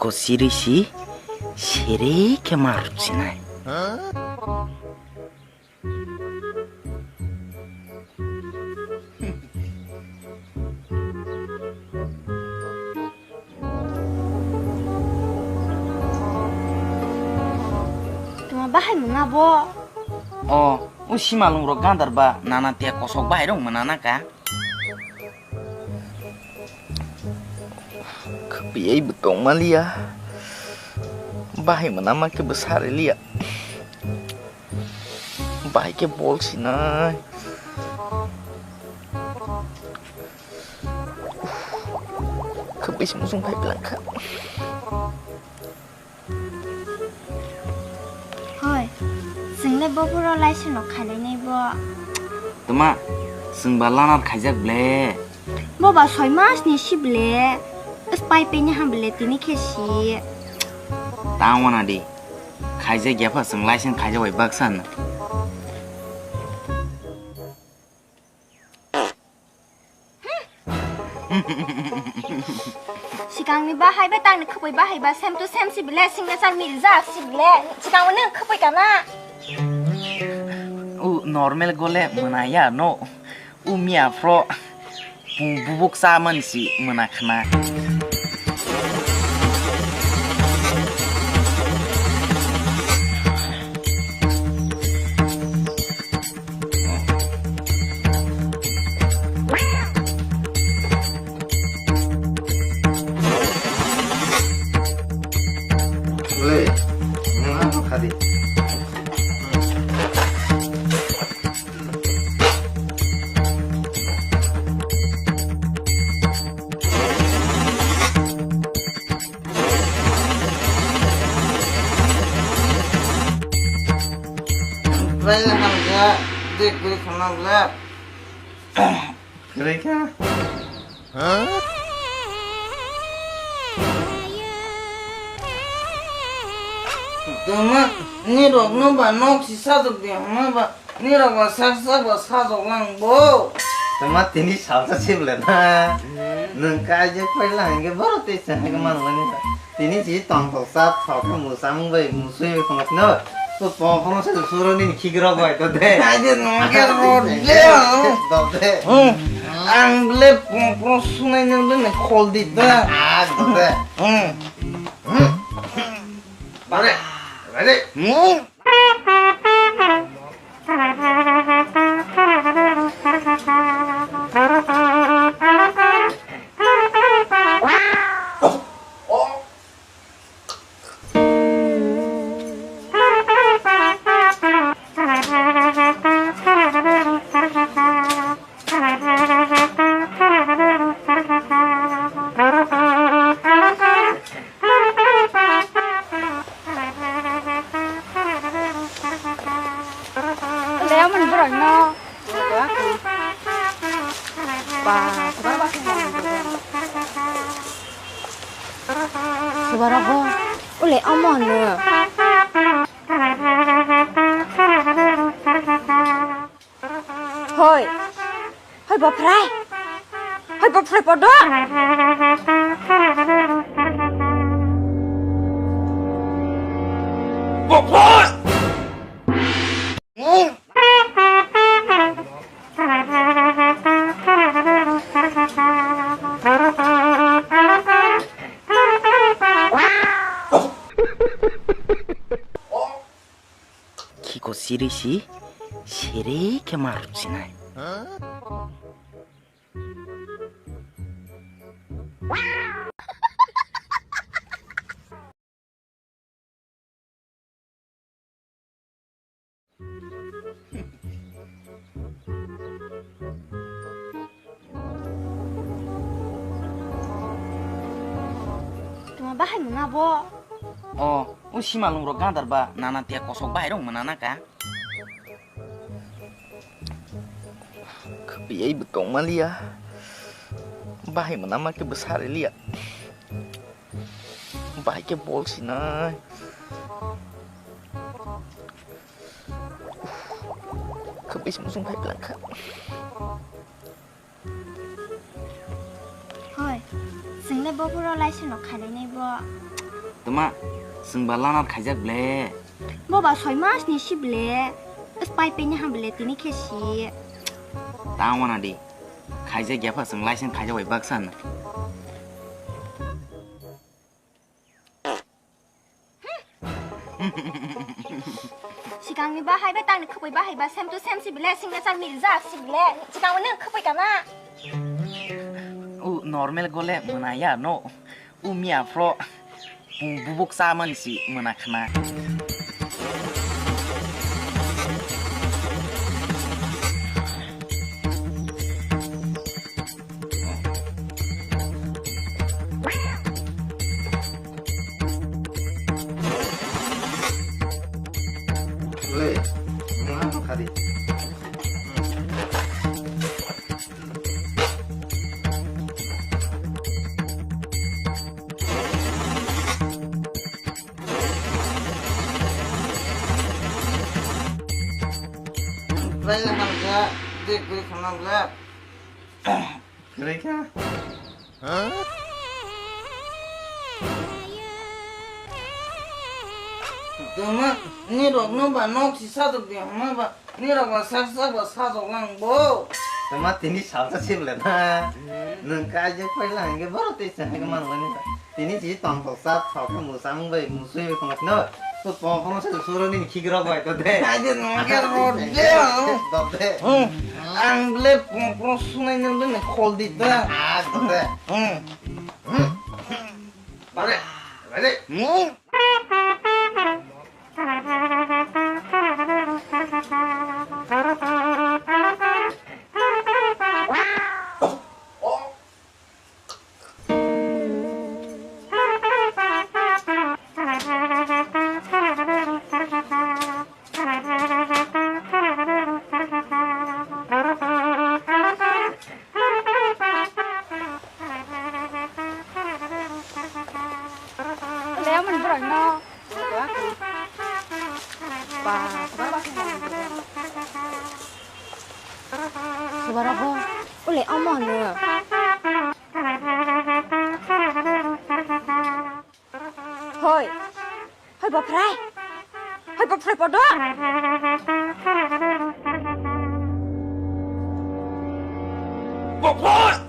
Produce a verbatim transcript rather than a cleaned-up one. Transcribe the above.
Kiko siri si, siri khe ma rwk sinai. Tuma bahai muna bo? O, o simalung rok gandar ba nana te kosok bahai rok muna na ka. Khapiyai bo tongmaliya. Bahai muna ma khe bo sariliya. Bahai khe bol sinai. Khapis musung phai blang kha. Hoi, chwng le bo phuro laisano khainai bo. Tuma, chwng ba lanar khaijak ble. Bo ba soi mas ni si ble. Spai pe ni ham ble tini khe si. Ta wana di. Khaijak ya pha chwng laisano khaijak bai baksan. Sikangni bahai bai tangni khupui bahai ba same to same si bile, signature miljak si bile. Sikangni khupui kana? U normal gole mwnaya no. U miya phro pung bubuk cha mani si mona khna. Oi, nang ano khadi. Bai hamja, dik dik khana bla. Reka. Tuma, ni rok no ba nok si sajok di hama ba. Nirok ba sak sak ba sajok lang bo. Tama tini salsa sibla na. Hmm. Nung kaijak paila hingke boro tei sa hingke mano lang ni sa. Tini si tong tok sa thok mo samung bai musui bai khonga sino. To pong khonga sa suro ni khigrok bai to de. Kaijak nung ke rode. Dok de. Hmm. Ang ble pong pong sunai nang ble ne khol di ta. Ah, dok de. Hmm. Hmm. Bare, bare. Hmm. Lemon borok no. Ba, ba, ba, ba. Subara bo. Ule omo no. Hoi. Hoi, boprai. Hoi, boprai podo. Boprai! Khiko siri si, siri khe ma rwk sinai. Tuma bahai muna bo? O, o simalung rok gandar ba, nana te kosok bahai rok muna na ka? Khapiyai bo tongmaliya. Bahai muna ma khe bo sariliya. Bahai khe bol sinai. Khapis musung phai blang kha. Hoi, chwng le bo phuro laisano khainai bo. Tuma, chwng ba lanar khaijak ble. Bo ba soi mas ni si ble. Spai pe ni ha ble tini khe si. Ta wana di. Khaijak ya pha chwng license khaijak bai baksa na. Sikang ni ba hai ba tang ni khapui ba hai ba same to same si ble signature mil jak si ble. Sikang ni khapui kana. U normal gole mwnaya no. U miya phro bung bubuk chamani si mwna khna. Le, mwa khadi. Belai hamjak, dik dik khana belai. Kwrwi kha. Tuma, nirok no ba nok si sajok di hama ba. Nirok ba sak sak ba sajok lang bo. Tama tini salsa sibla na. Nwng kaijak paila hingke boro tei sa hingke manwlani. Tini si tong tong sa thok musa mung bai musui bai tong no. To pong pong sa suro ni khigrok bai to de. Kaijak no ke rode. Dode. Hmm. Ang ble pong pong sunai nang ble khol di ta. Ah, dode. Hmm. Bare, bare. Hmm. Lemon borok no. Ba, ba, ba, ba. Subara bo. Ule omo no. Hoi. Hoi, boprai. Hoi, boprai, podo. Boprai!